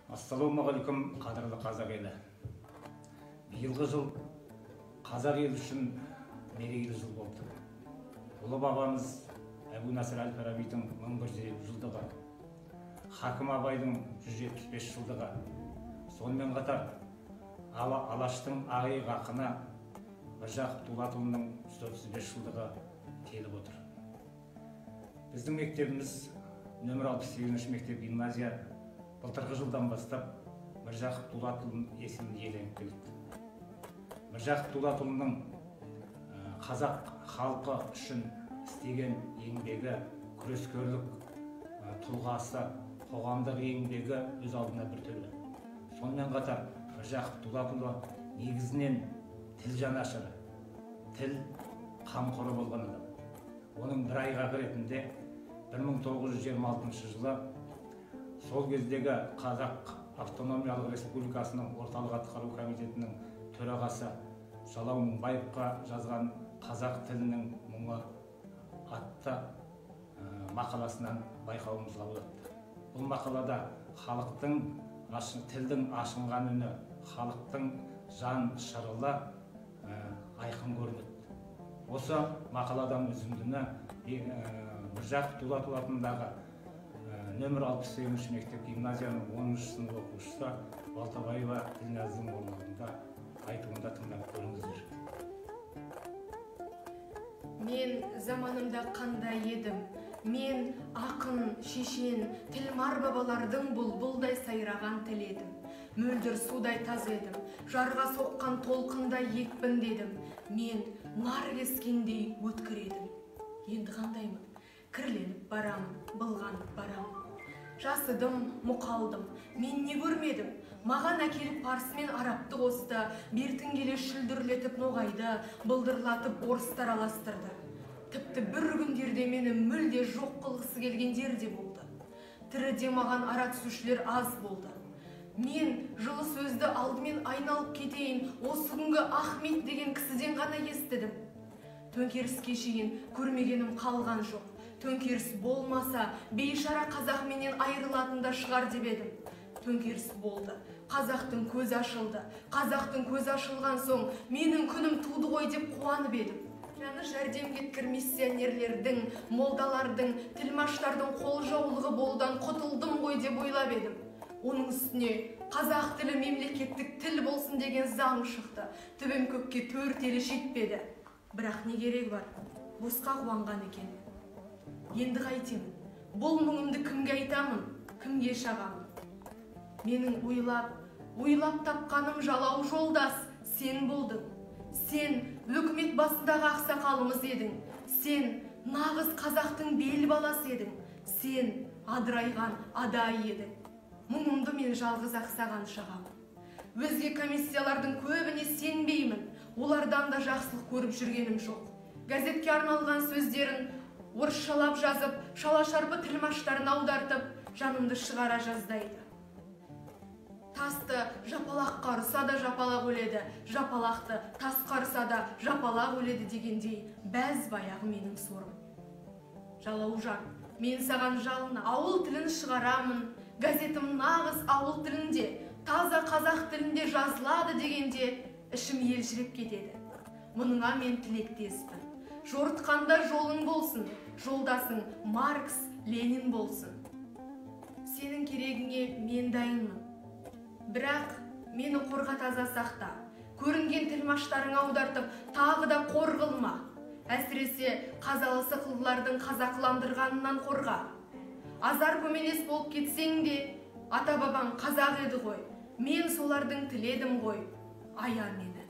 Ассалаумағалейкум, қадірлі қазақ елі. Биылғы жыл қазақ елі үшін мерейлі жыл болды. Ұлы бабамыз Әбу Насыр әл-Фарабидің 1150 жылдығы, Хакім Абайдың 175 жылдығы, сонымен қатар Алаштың ағайық ақыны Міржақып Дулатұлының 135 жылдығы келіп отыр. Біздің мектебіміз нөмір 68 мектеп гимназия былтырғы жылдан бастап Міржақып Дулатұлының есімін иеленіп келеді. Міржақып Дулатұлының қазақ халқы үшін істеген еңбегі, күрескерлік тұлғасы, қоғамдық еңбегі өз алдына бір түрлі. Сонымен қатар Міржақып Дулатұлы негізінен тіл жанашыры, тіл қамқоры болған адам. Оның бір айғағы ретінде 1926 жылы сол кездегі Қазақ Автономиялық Республикасының Орталық Атқару Комитетінің төрағасы Жалау Мыңбаевқа жазған «Қазақ тілінің мұңы» атты мақаласынан байқауымызға болады. Бұл мақалада халықтың тілдің ашынған үні, халықтың жан шырылы айқын көрінеді. Осы мақаладан үзіндіні Міржақып Дулатұлы атындағы нөмір 68 мектеп гимназияның 10 сынып оқушысы Балтабаева Ділназдың орындауында айтуында тыңдап көріңіздер. Мен заманымда қандай едім? Мен ақын, шешен, тілмар бабалардың бұлбұлдай сайраған тіл едім. Мөлдір судай таз едім, жарға соққан толқындай екпін дедім. Мен нар кескендей өткір едім. Енді қандаймын? Кірленіп барамын, былғанып барамын. Жасыдым, мұқалдым, мен не көрмедім? Маған әкеліп парсы мен арапты қосты, бертін келе шүлдірлетіп ноғайды, былдырлатып орыстар араластырды. Тіпті бір күндерде мені мүлде жоқ қылғысы келгендер де болды. Тіріде маған ара түсушілер аз болды. Мен жылы сөзді алдымен айналып кетейін, осы күнгі Ахмет деген кісіден ғана естідім. Төңкеріске шейін көрмегенім қалған жоқ. Төңкеріс болмаса, бейшара қазақ менен айырылатын да шығар деп едім. Төңкеріс болды. Қазақтың көзі ашылды. Қазақтың көзі ашылған соң менің күнім туды ғой деп қуанып едім. Жаны жәрдем кеткір миссионерлердің, молдалардың, тілмаштардың қол жаулығы болудан құтылдым ғой деп ойлап едім. Оның үстіне қазақ тілі мемлекеттік тіл болсын деген заң шықты. Түбім көкке төрт елі жетпеді. Бірақ не керек бар? Босқа қуанған екен. Енді қайтемін? Бұл мұңымды кімге айтамын, кімге шағамын? Менің ойлап, ойлап тапқаным Жалау жолдас, сен болдың. Сен өкімет басындағы ақсақалымыз едің. Сен нағыз қазақтың бел баласы едің. Сен адырайған адай едің. Мұңымды мен жалғыз ақсаған шағамын. Өзге комиссиялардың көбіне сенбеймін. Олардан да жақсылық көріп жүргенім жоқ. Газетке арналған сөздерін орысшалап жазып, шала-шарпы тілмаштарын аудартып, жанымды шығара жаздайды. Тасты жапалаққа ұрса да жапалақ өледі, жапалақты тасқа ұрса да жапалақ өледі дегендей, бәз баяғы менің сорым. Жалаужан, мен саған жалына ауыл тілін шығарамын, газетім нағыз ауыл тілінде, таза қазақ тілінде жазылады дегенде ішім елжіреп кетеді. Мұныңа мен тілектеспін. Жорытқанда жолың болсын, жолдасың Маркс, Ленин болсын. Сенің керегіңе мен дайынмын. Бірақ мені қорға таза сақта. Көрінген тілмаштарың аудартып, тағы да қор қылма. Әсіресе қазалы сықылдылардың қазақыландырғанынан қорға. Азар көмелес болып кетсең де, ата-бабаң қазақ еді ғой. Мен солардың тіледім ғой. Ая мені.